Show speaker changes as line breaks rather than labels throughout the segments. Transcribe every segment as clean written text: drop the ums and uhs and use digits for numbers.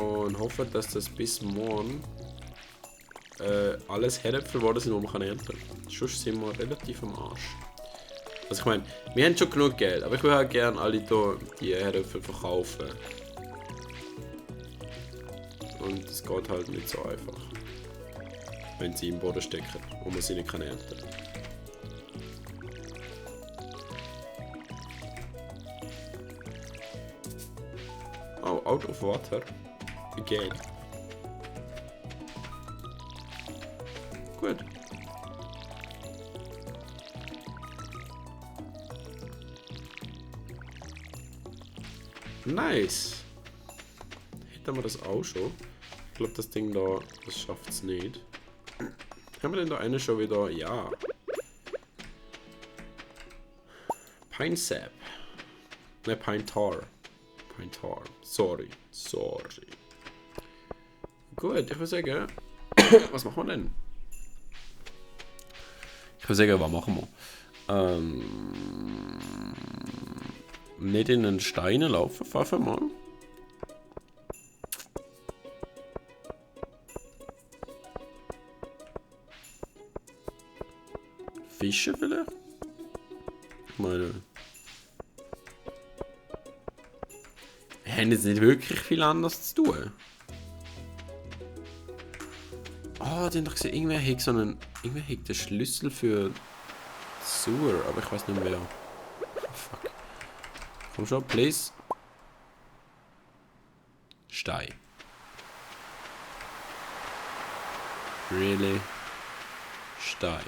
und hoffe, dass das bis morgen alles Herdäpfel geworden sind, die man ernten kann. Sonst sind wir relativ am Arsch. Also ich meine, wir haben schon genug Geld, aber ich würde halt gerne alle hier die Herdäpfel verkaufen. Und es geht halt nicht so einfach. Wenn sie im Boden stecken und man sie nicht ernten kann. Oh, out of water. Again. Gut. Nice. Hätten wir das auch schon? Ich glaube, das Ding da, das schafft es nicht. Haben wir denn da eine schon wieder? Ja. Pine Sap. Ne, Pine Tar. Pine Tar. Sorry. Gut, ich würde sagen, was machen wir denn? Ich würde sagen, was machen wir? Nicht in den Steinen laufen, fahren mal. Fische vielleicht? Ich meine... Wir haben jetzt nicht wirklich viel anderes zu tun. Oh, die haben doch gesehen, irgendwer hat so einen... Irgendwer hat den Schlüssel für... Sewer, aber ich weiß nicht mehr. Oh, fuck. Komm schon, please. Stein. Really? Stein.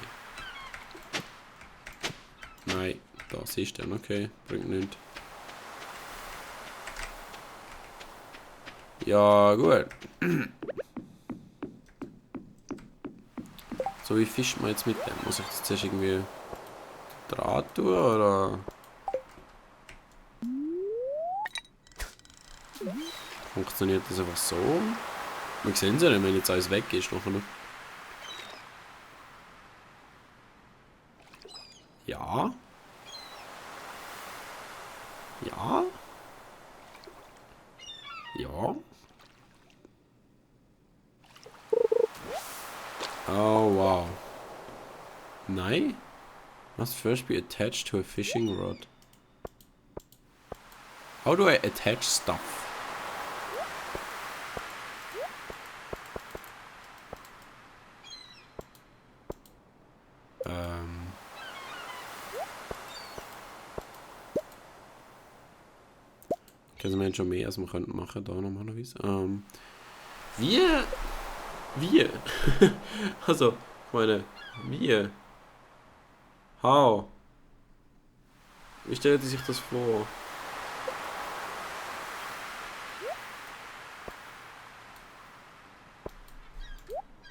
Nein, das ist dann okay. Bringt nichts. Ja, gut. So, wie fischt man jetzt mit dem? Muss ich das zuerst irgendwie Draht tun, oder? Funktioniert das einfach so? Wir sehen es ja nicht, wenn jetzt alles weg ist. Nachher. Ja. Ja. Ja. Oh, wow. Nein? Must first be attached to a fishing rod. How do I attach stuff? Also wir haben schon mehr, als wir könnten machen, da normalerweise. Wie? Also, ich meine, wie? How? Wie stellt sich das vor?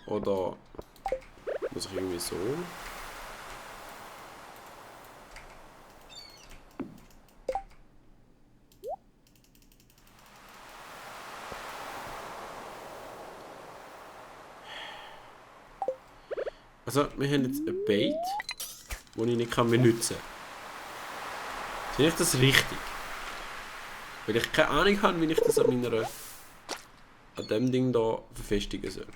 Oder muss ich irgendwie so? Also, wir haben jetzt ein Bait, das ich nicht benutzen kann. Sehe ich das richtig? Weil ich keine Ahnung habe, wie ich das an dem Ding da verfestigen soll.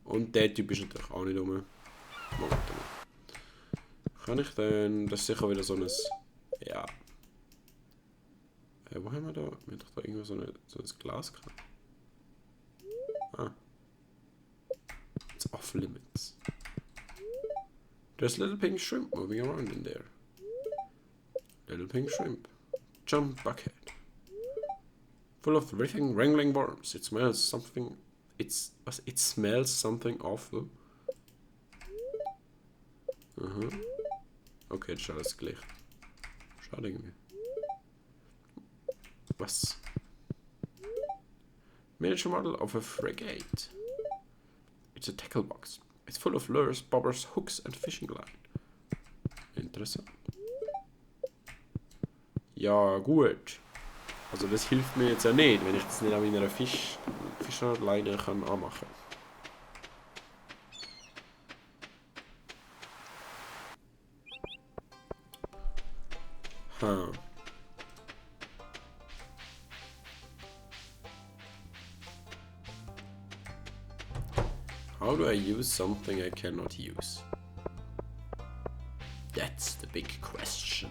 Und der Typ ist natürlich auch nicht rum. Kann ich denn... Das ist sicher wieder so ein... Ja. Wo haben wir da? Wir haben doch da irgendwo so ein Glas gehabt. Ah. It's off limits. There's a little pink shrimp moving around in there. Little pink shrimp. Jump bucket. Full of writhing, wrangling worms. It smells something... It smells something awful. Aha. Okay, das ist alles gleich. Schade irgendwie. Was? Miniature model of a frigate. It's a tackle box. It's full of lures, bobbers, hooks and fishing line. Interessant. Ja, gut. Also das hilft mir jetzt ja nicht, wenn ich das nicht an meiner Fischerleine kann anmachen. Huh. How do I use something I cannot use? That's the big question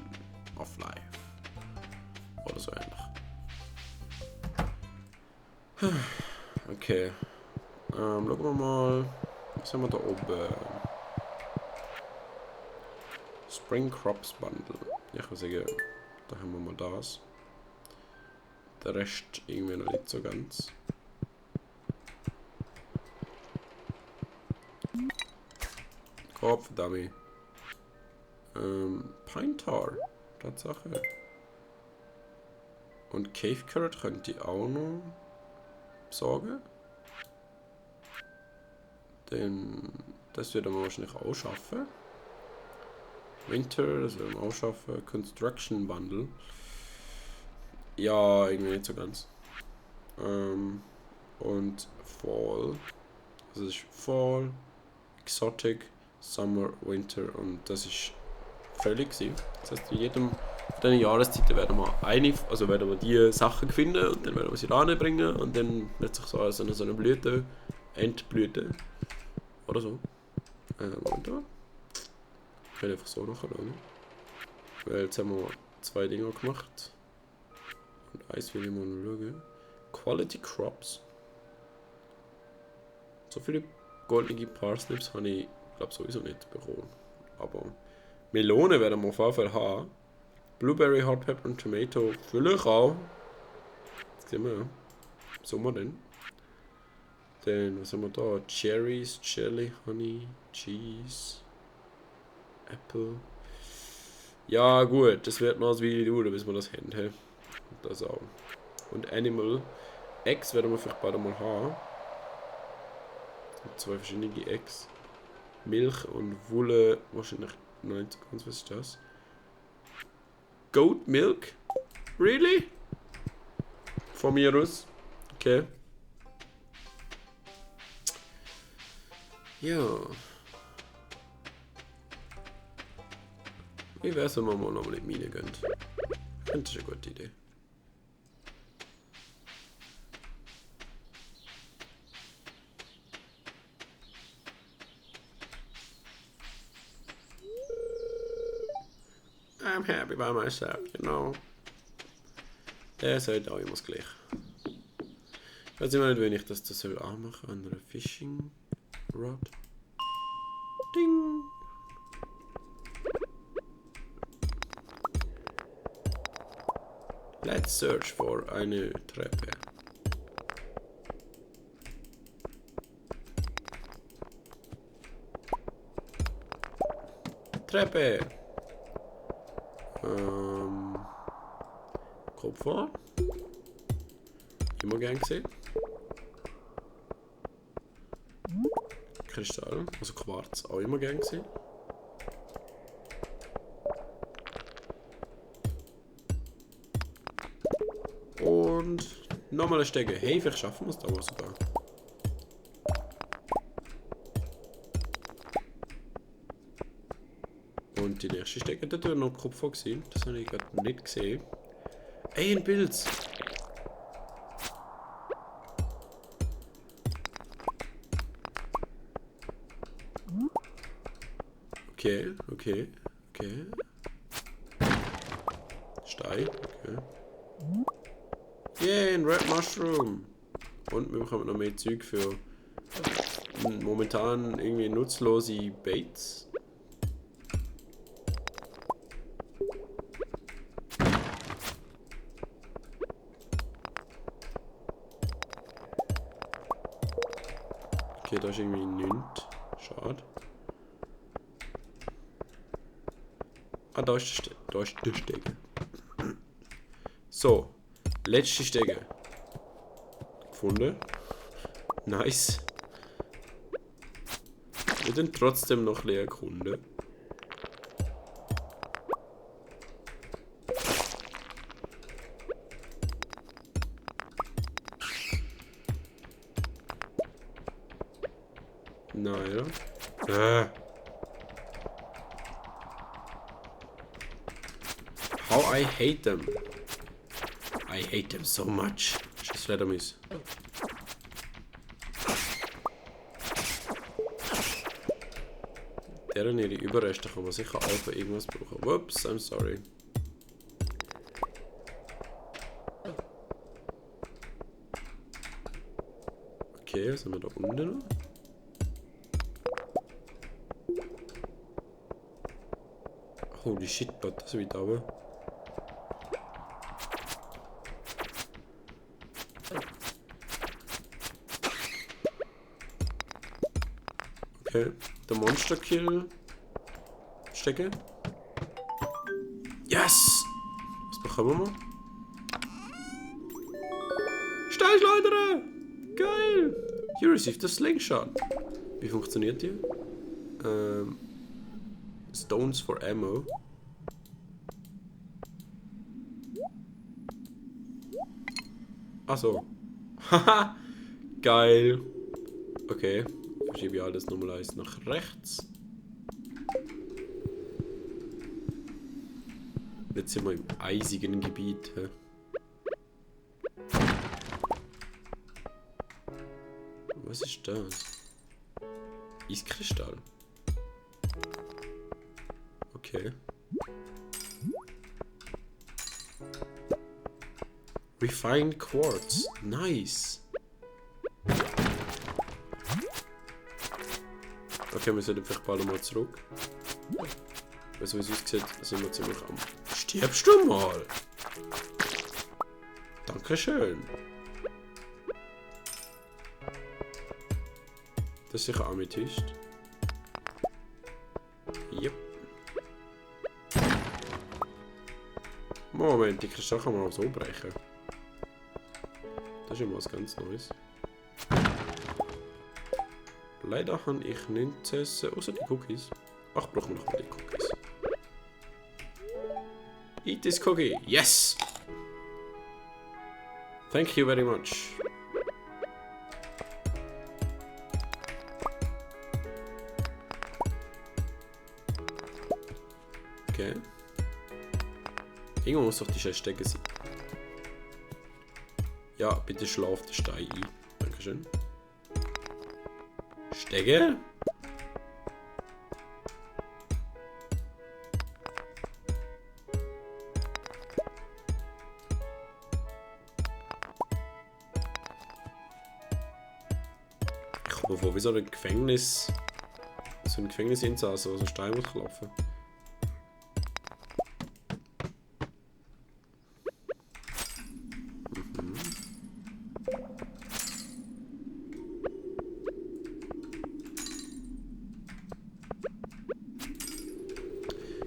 of life. Oder so ähnlich. Okay. Schauen wir mal. Was haben wir da oben? Spring Crops Bundle. Ja, ich würde sagen, da haben wir mal das. Der Rest irgendwie noch nicht so ganz. Kopfdummy. Pine Tar. Tatsache. Und Cave Carrot könnte ich auch noch besorgen. Denn das wird man wahrscheinlich auch schaffen. Winter, das werden wir auch schaffen. Construction Bundle. Ja, irgendwie nicht so ganz. Und Fall. Das ist Fall, Exotic, Summer, Winter und das ist völlig gewesen. Das heißt, in jedem von diesen Jahreszeiten werden wir die Sachen finden und dann werden wir sie ranbringen und dann wird sich so eine Blüte, Endblüte oder so. Moment mal. Ich kann einfach so nachschauen. Weil jetzt haben wir 2 Dinge gemacht. Und eins will ich mal schauen. Quality Crops. So viele goldige Parsnips habe ich, glaube sowieso nicht bekommen. Aber Melone werden wir auf jeden Fall haben. Blueberry, Hot Pepper und Tomato vielleicht auch. Das sehen wir ja. Sommer denn. Dann, was haben wir da? Cherries, Jelly, Honey, Cheese, Apple. Ja gut, das wird noch ein Video dauern, bis wir das haben. He? Und das auch. Und Animal. Eggs werden wir vielleicht bald mal haben. 2 verschiedene Eggs. Milch und Wolle, wahrscheinlich 90, was ist das? Goat Milk? Really? Von mir aus. Okay. Ja. Wie wär's, wenn wir mal noch mal in die Mine gehen? Ich finde das eine gute Idee. I'm happy by myself, you know. Der sagt auch immer das Gleiche. Ich weiß immer nicht, wenn ich das soll anmachen an einer Fishing Rod. Ding! Let's search for eine Treppe. Treppe! Kopfhörer. Immer gern gesehen. Kristall, also Quarz, auch immer gern gesehen. Und nochmal eine Stege. Hey, vielleicht schaffen wir es da aber sogar. Und die nächste Stege, da war noch Kupfer gesehen. Das habe ich gerade nicht gesehen. Ey, ein Pilz! Okay, okay, okay. Stein, okay. Yeah, ein Red Mushroom! Und wir bekommen noch mehr Zeug für momentan irgendwie nutzlose Baits. Okay, da ist irgendwie nichts. Schade. Ah, da ist die Stege. So, letzte Stege. Gefunden. Nice. Wir sind trotzdem noch leer Kunde. Naja. Oh, I hate them. I hate them so much. Scheiß Fledermaus. Deren ihre Überreste kann man sicher auch für irgendwas brauchen. Whoops, I'm sorry. Okay, was haben wir da unten noch? Holy shit, Gott, das ist weit runter. Okay, der Monster-Kill. Stecken. Yes! Was bekommen wir? Steinschleudere! Geil! You received a slingshot. Wie funktioniert die? Stones for ammo. Ach so. Haha! Geil! Okay. Verschiebe ich alles nochmal eins nach rechts. Jetzt sind wir im eisigen Gebiet. Hä? Was ist das? Eiskristall. Okay. Refined Quartz. Nice. Okay, wir sollten vielleicht bald mal zurück. Weil so wie es aussieht, sind wir ziemlich am... Stirbst du mal? Dankeschön. Das ist sicher Amethyst. Yep. Moment, die Kristall kann man auch so brechen. Das ist ja mal was ganz Neues. Leider habe ich nichts zu essen, außer die Cookies. Ach, brauchen wir noch mal die Cookies. Eat this cookie. Yes! Thank you very much. Okay. Irgendwo muss doch die Scheißstecke sein. Ja, bitte schlaf den Stein ein. Dankeschön. Stecke? Ich komme vor wie so ein Gefängnis. So ein Gefängnisinsasse, wo so ein Stein muss klopfen.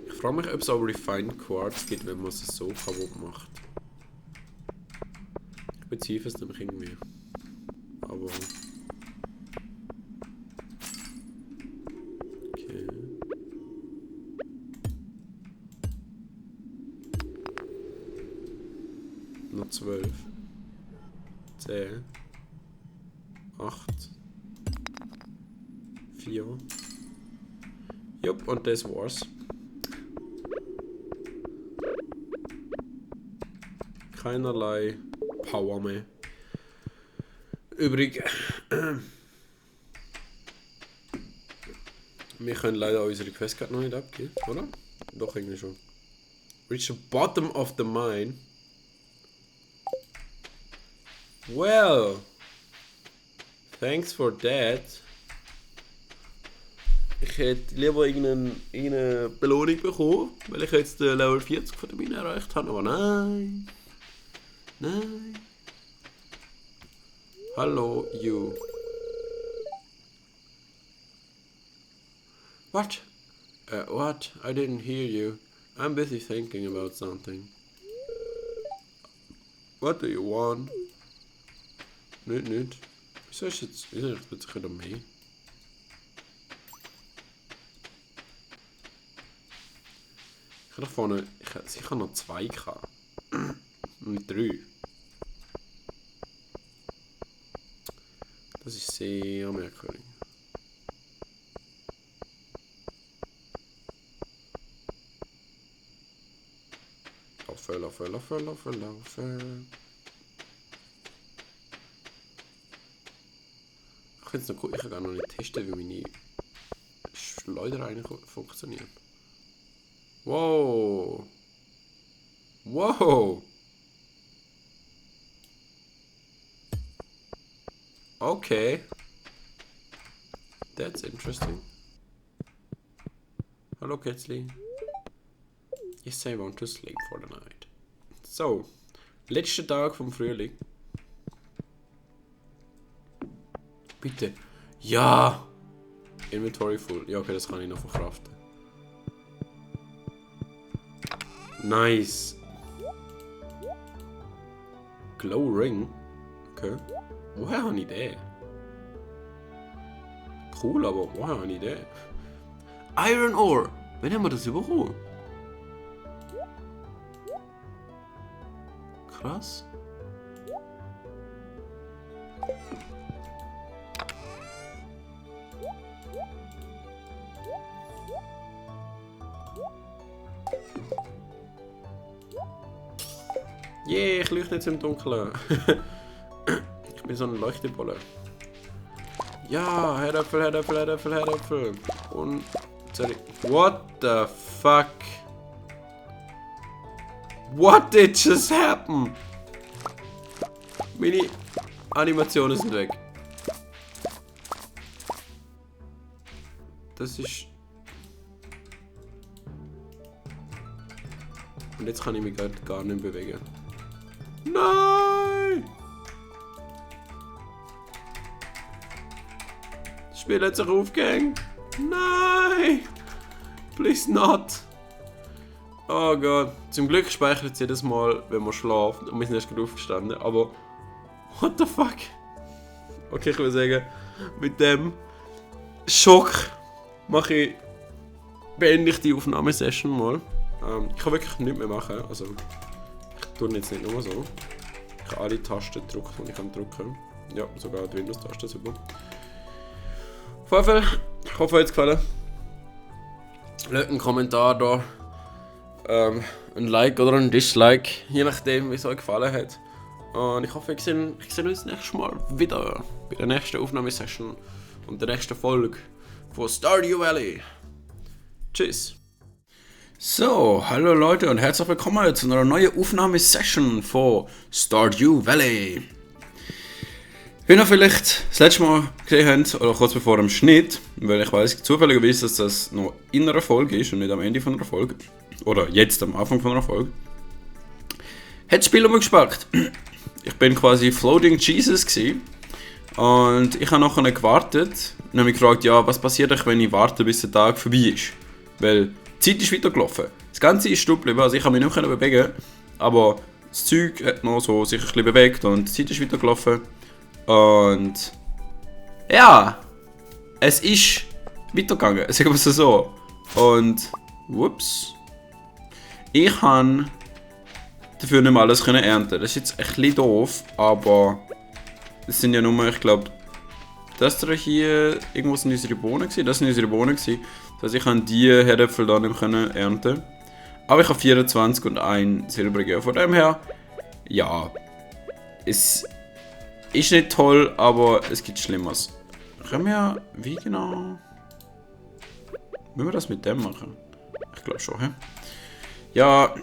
Ich frage mich, ob es auch Refined Quartz gibt, wenn man es so kaputt macht. Ich bezweifle es nämlich irgendwie. Aber... Okay. Noch 12. 10. 8. 4. Jupp, und das war's. Keinerlei Power mehr übrig. Wir können leider unsere Quest noch nicht abgeben, oder? Doch, irgendwie schon. Reach the bottom of the mine. Well, thanks for that. Ich hätte lieber irgendeine Belohnung bekommen, weil ich jetzt Level 40 von der Mine erreicht habe, aber nein. Nein. Hallo, you. What? What? I didn't hear you. I'm busy thinking about something. What do you want? Nicht. Wieso ist jetzt plötzlich wieder mehr? Ich habe da vorne... Ich habe sicher noch 2 gehabt. Nicht 3. Das ist sehr merkwürdig. laufen. Ich finde es noch cool, ich kann gar noch nicht testen, wie meine Schleuder eigentlich funktionieren. Wow! Wow! Okay. That's interesting. Hallo Kätzli. Yes, I want to sleep for the night. So, letzter Tag vom Frühling. Bitte. Ja! Inventory full. Ja, okay, das kann ich noch verkraften. Nice. Glow Ring. Okay. Woher habe ich den? Cool, aber woher habe ich den? Iron Ore! Wann haben wir das bekommen? Krass. Yeah, ich leuchte jetzt im Dunkeln. Ich bin so ein Leuchtebolle. Ja, Herdäpfel. Und... sorry. What the fuck? What did just happen? Meine Animationen sind weg. Das ist... und jetzt kann ich mich gar nicht bewegen. Nein! Das Spiel hat sich aufgehängt. Nein! Please not! Oh Gott. Zum Glück speichert es jedes Mal, wenn man schläft. Und wir sind erst gerade aufgestanden. Aber... what the fuck? Okay, ich würde sagen, mit dem Schock beende ich die Aufnahmesession mal. Ich kann wirklich nichts mehr machen. Also, ich tue jetzt nicht nur so. Ich kann alle Tasten drücken, die ich kann drücken. Ja, sogar die Windows-Taste, super. Auf jeden Fall, ich hoffe, euch hat es gefallen. Lasst einen Kommentar da. Ein Like oder ein Dislike, je nachdem, wie es euch gefallen hat. Und ich hoffe, wir sehen uns nächstes Mal wieder bei der nächsten Aufnahmesession und der nächsten Folge von Stardew Valley. Tschüss. So, hallo Leute und herzlich willkommen zu einer neuen Aufnahmesession von Stardew Valley. Wie ihr vielleicht das letzte Mal gesehen habt, oder kurz bevor dem Schnitt, weil ich weiß zufälligerweise, dass das noch in einer Folge ist und nicht am Ende von einer Folge, oder jetzt am Anfang von einer Folge, hat das Spiel umgespackt. Ich bin quasi Floating Jesus gewesen, und ich habe nachher gewartet und habe mich gefragt, ja, was passiert, wenn ich warte, bis der Tag vorbei ist? Weil die Zeit ist weitergelaufen. Das Ganze ist stumm geblieben, also ich kann mich nicht mehr bewegen, aber das Zeug hat noch so sich ein bisschen bewegt und die Zeit ist weitergelaufen. Und ja, es ist weitergegangen, sagen wir es so. Und whoops, ich kann dafür nicht mehr alles ernten. Das ist jetzt ein bisschen doof, aber es sind ja nur, ich glaube, das hier, irgendwo sind unsere Bohnen gewesen. Das sind unsere Bohnen gewesen. Das heißt, ich kann die Herdäpfel da nicht mehr ernten. Aber ich habe 24 und 1 silbrige. Von dem her, ja, es ist nicht toll, aber es gibt Schlimmeres. Können wir, wie genau? Müssen wir das mit dem machen? Ich glaube schon, hä? Ja,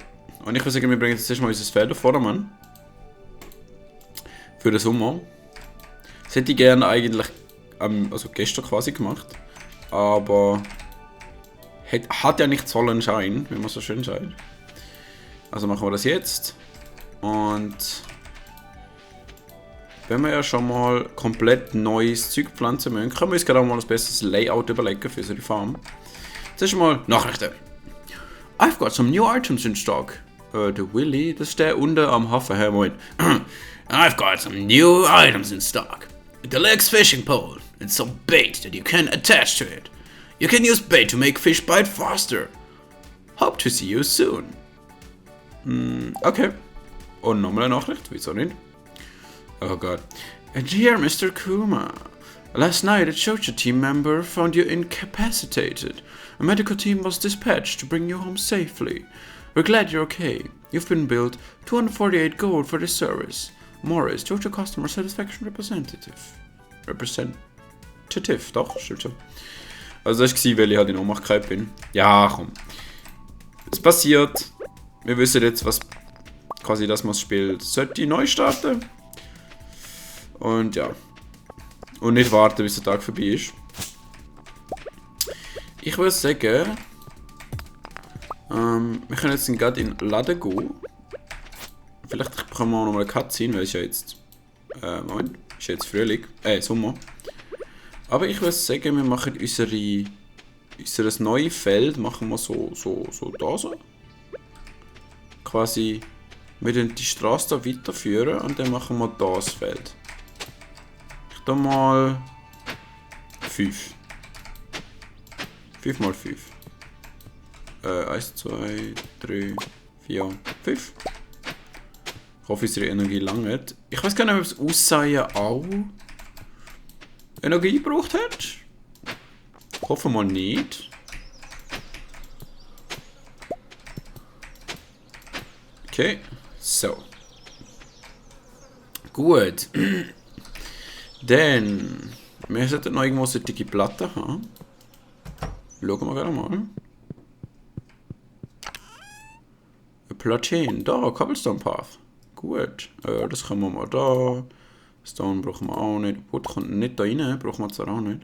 und ich würde sagen, wir bringen jetzt erstmal unser Feld auf Vordermann. Für den Sommer. Das hätte ich gerne eigentlich also gestern quasi gemacht. Aber hat ja nicht sollen sein, wie man so schön sagt. Also machen wir das jetzt. Und wenn wir ja schon mal komplett neues Zeug pflanzen müssen, können wir uns gerade mal ein besseres Layout überlegen für so die Farm. Zuerst mal Nachrichten. I've got some new items in stock. Der Willy, das ist der unten am Hafen, Herr Moin. I've got some new items in stock. A deluxe fishing pole and some bait that you can attach to it. You can use bait to make fish bite faster. Hope to see you soon. Okay. Und nochmal eine Nachricht, wieso nicht? Oh god. Dear Mr. Kuma, last night a Joja team member found you incapacitated. A medical team was dispatched to bring you home safely. We're glad you're okay. You've been billed 248 gold for this service. Morris, Joja Customer Satisfaction Representative. Representative, doch, stimmt schon. Also das war, weil ich halt in Ohnmacht bin. Ja, komm. Es passiert. Wir wissen jetzt, was quasi das man spielt. Sollte neu starten. Und ja. Und nicht warten, bis der Tag vorbei ist. Ich würde sagen, wir können jetzt gerade in den Laden gehen. Vielleicht bekommen wir auch noch mal eine Cutscene, weil es ja jetzt, Moment, ist jetzt Frühling, Sommer. Aber ich würde sagen, wir machen unser neues Feld, machen wir so da so. Quasi, wir dann die Straße da weiterführen und dann machen wir das Feld. Ich tue mal 5. 5 mal 5. 1, 2, 3, 4, 5. Ich hoffe, unsere Energie langt. Ich weiß gar nicht, ob das Aussehen auch Energie gebraucht hat. Ich hoffe mal nicht. Okay, so. Gut. Dann, wir sollten noch irgendwo solche Platten haben. Schauen wir gerade mal. Platin, da, Cobblestone Path. Gut, das können wir mal da. Stone brauchen wir auch nicht. Wood kommt nicht da rein, brauchen wir zwar auch nicht.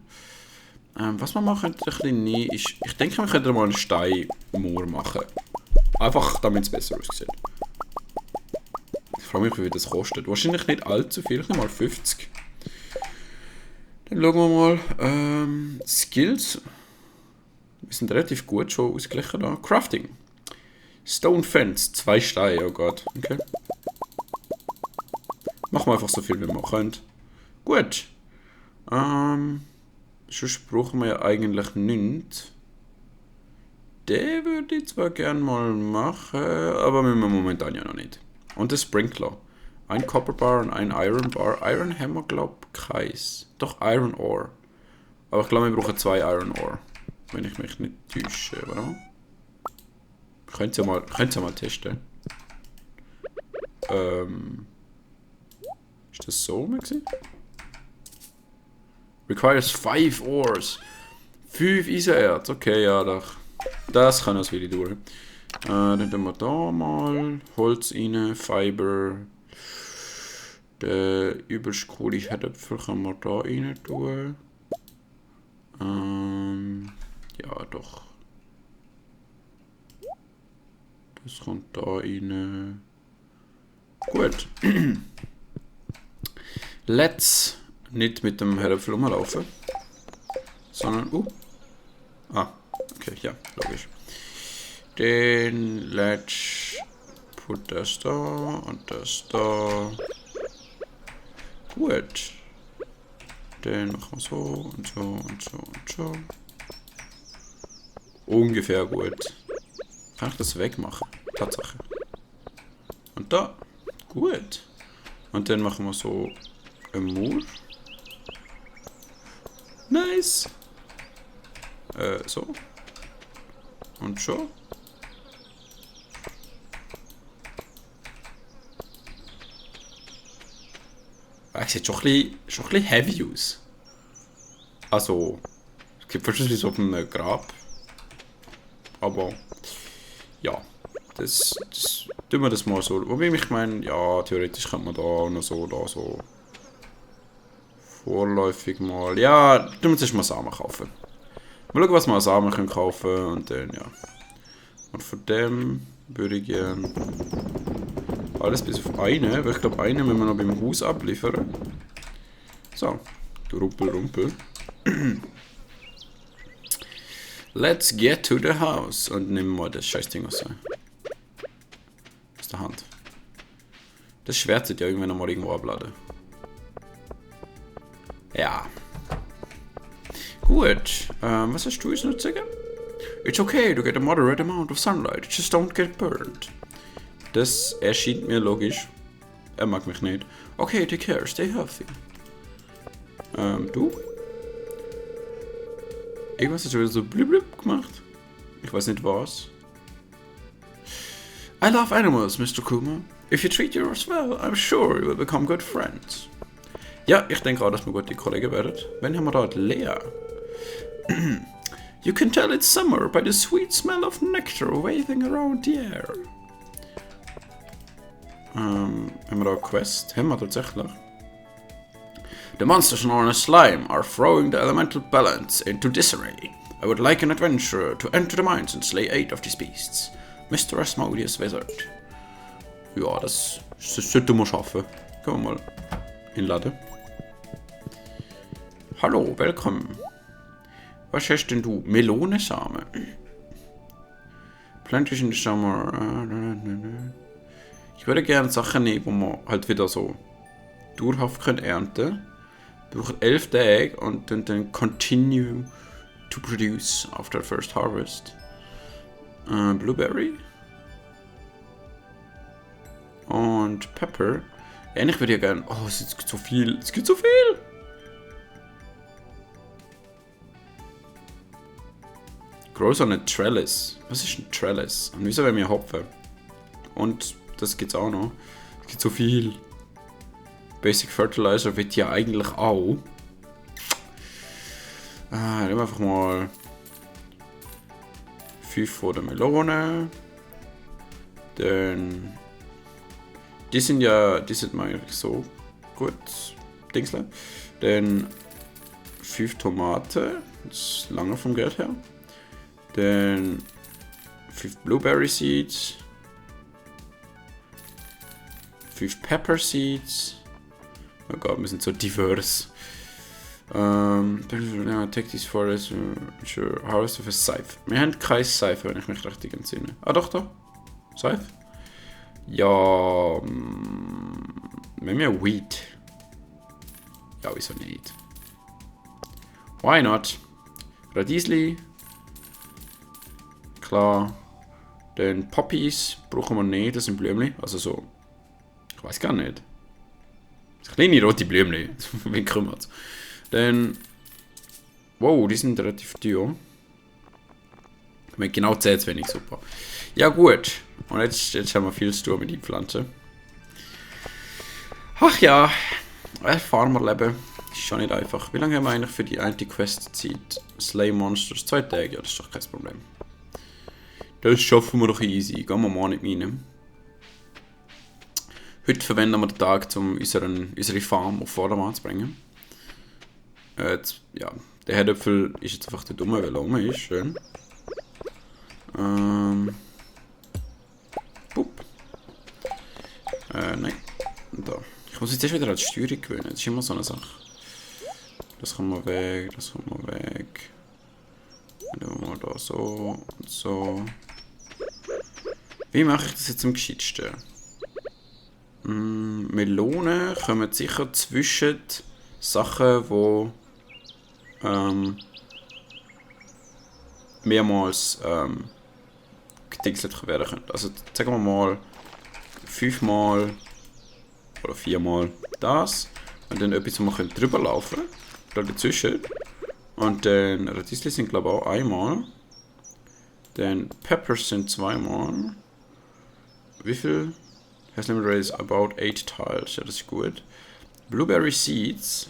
Was wir machen könnten ist, ich denke, wir könnten mal einen Steinmauer machen. Einfach, damit es besser aussieht. Ich frage mich, wie viel das kostet. Wahrscheinlich nicht allzu viel, nicht mal 50. Dann schauen wir mal. Skills. Wir sind relativ gut schon ausgeglichen da. Crafting. Stone Fence, 2 Steine, oh Gott. Okay. Machen wir einfach so viel, wie wir können. Gut. Sonst brauchen wir ja eigentlich nichts. Den würde ich zwar gerne mal machen, aber müssen wir momentan ja noch nicht. Und der Sprinkler. Ein Copper Bar und ein Iron Bar. Iron Hammer, glaube ich, Kreis. Doch, Iron Ore. Aber ich glaube, wir brauchen 2 Iron Ore. Wenn ich mich nicht täusche, oder? Könnt ihr mal testen. Ist das so gewesen? Requires 5 ores. 5 Eisenerz. Okay, ja, doch. Das kann das wieder durch. Dann tun wir da mal Holz rein, Fiber. Den übelst coole Herdöpfel können wir da rein tun. Ja, doch. Das kommt da rein. Gut. Let's nicht mit dem Herdöpfel rumlaufen. Sondern, okay, ja, logisch. Dann let's put das da und das da. Gut. Dann machen wir so und so und so und so. Ungefähr gut. Kann ich das wegmachen? Tatsache. Und da. Gut. Und dann machen wir so ein Mauer. Nice. So. Und schon. Es sieht schon ein bisschen heavy aus. Also, es gibt wahrscheinlich so auf einem Grab. Aber, ja. Das tun wir das mal so. Wobei ich meine, ja, theoretisch könnte man da noch so, da so. Vorläufig mal. Ja, tun wir zuerst mal Samen kaufen. Mal schauen, was wir an Samen können kaufen und dann, ja. Und von dem würde ich gerne alles bis auf einen, weil ich glaube, einen müssen wir noch beim Haus abliefern. So, du Rumpel. Let's get to the house. Und nehmen wir das Scheißding aus der Hand. Das Schwert wird ja irgendwann noch mal irgendwo abladen. Ja. Gut. Was hast du jetzt noch zu sagen? It's okay to get a moderate amount of sunlight. Just don't get burned. Das erscheint mir logisch. Er mag mich nicht. Okay, take care. Stay healthy. Du? Irgendwas hast du wieder so blub gemacht. Ich weiß nicht was. I love animals, Mr. Kuma. If you treat yours well, I'm sure you will become good friends. Ja, ich denke auch, dass wir gute Kollegen werden. Wenn haben wir da Lea? You can tell it's summer by the sweet smell of nectar waving around the air. Haben wir da eine Quest? Haben wir tatsächlich. The monsters known as slime are throwing the elemental balance into disarray. I would like an adventurer to enter the mines and slay 8 of these beasts. Mr. Asmodeus Wizard. Ja, das sollten wir schaffen. Können wir mal inladen. Hallo, willkommen. Was hast denn du? Melonensamen. Plenty in the summer. Ich würde gerne Sachen nehmen, wo man halt wieder so dauerhaft ernten können. Wir brauchen 11 Tage und dann continue to produce after first harvest. Blueberry. Und Pepper. Eigentlich würde ich gerne... Oh, es gibt so viel. Es gibt so viel. Grows on a trellis. Was ist ein Trellis? Und wieso wollen wir Hopfen? Und das gibt's auch noch. Es gibt so viel. Basic Fertilizer wird ja eigentlich auch. Nehmen wir einfach mal 5 von der Melone. Dann. Die sind mir eigentlich so gut. Dingsle. Dann 5 Tomaten. Das ist lange vom Geld her. Dann 5 Blueberry Seeds. 5 Pepper Seeds. Oh Gott, wir sind so divers. Take these forests. Sure, harvest of a scythe. Wir haben keine Scythe, wenn ich mich richtig entsinne. Ah doch, da. Scythe? Ja. Wir haben ja Wheat. Ja, wieso nicht? Why not? Radiesli. Klar. Dann Poppies brauchen wir nicht, das sind Blümchen. Also so. Ich weiß gar nicht. Das kleine rote Blümchen. Wen kümmert's? Dann. Wow, die sind relativ teuer. Mit genau 10 zu wenig, super. Ja, gut. Und jetzt haben wir viel zu tun mit den Pflanzen. Ach ja. Farmerleben ist schon nicht einfach. Wie lange haben wir eigentlich für die eine Quest Zeit? Slay Monsters 2 Tage? Ja, das ist doch kein Problem. Das schaffen wir doch easy. Gehen wir mal nicht rein. Heute verwenden wir den Tag, um unsere Farm auf Vordermann zu bringen. Ja, der Herdöpfel ist jetzt einfach der dumme, weil er rum ist. Schön. Pup. Nein. Da. Ich muss jetzt erst wieder an die Steuerung gewöhnen. Das ist immer so eine Sache. Das kommen wir weg, das kommen wir weg. Dann nehmen wir da so und so. Wie mache ich das jetzt am gescheitsten? Melonen kommen sicher zwischen Sachen, die mehrmals gedingselt werden können. Also sagen wir mal 5-mal oder 4-mal das und dann etwas, wo wir drüber laufen können, da dazwischen. Und dann Radieschen sind glaube ich auch einmal. Dann Peppers sind 2-mal. Wie viel? Has limit rate is about 8 tiles. Ja, das ist gut. Blueberry Seeds.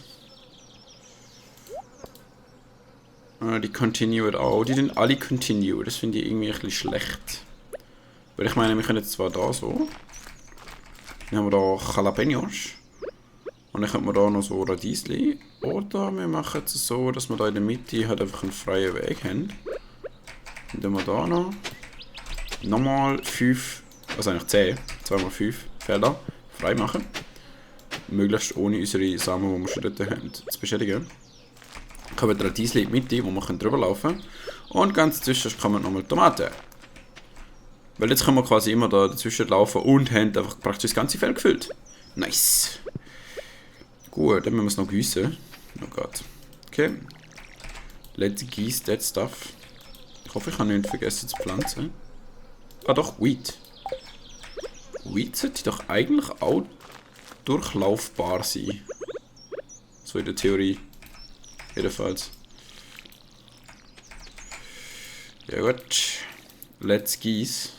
Die continued auch. Die sind alle continue. Das finde ich irgendwie ein bisschen schlecht. Weil ich meine, wir können jetzt zwar da so. Dann haben wir da Jalapenos. Und dann haben wir da noch so Radiesli. Oder wir machen es so, dass wir da in der Mitte halt einfach einen freien Weg haben. Dann haben wir da noch. Nochmal 5, also eigentlich 10, 2x5 Felder frei machen. Möglichst ohne unsere Samen, die wir schon dort haben, zu beschädigen. Dann kommen wir Radiesli in die Mitte, wo wir drüber laufen können. Und ganz dazwischen kommen nochmal Tomaten. Weil jetzt können wir quasi immer da dazwischen laufen und haben einfach praktisch das ganze Feld gefüllt. Nice. Gut, dann müssen wir es noch gießen. Oh Gott. Okay. Let's geese that stuff. Ich hoffe, ich habe nicht vergessen zu pflanzen. Ah doch, Wheat. Wheat sollte doch eigentlich auch durchlaufbar sein. So in der Theorie. Jedenfalls. Ja gut. Let's geese.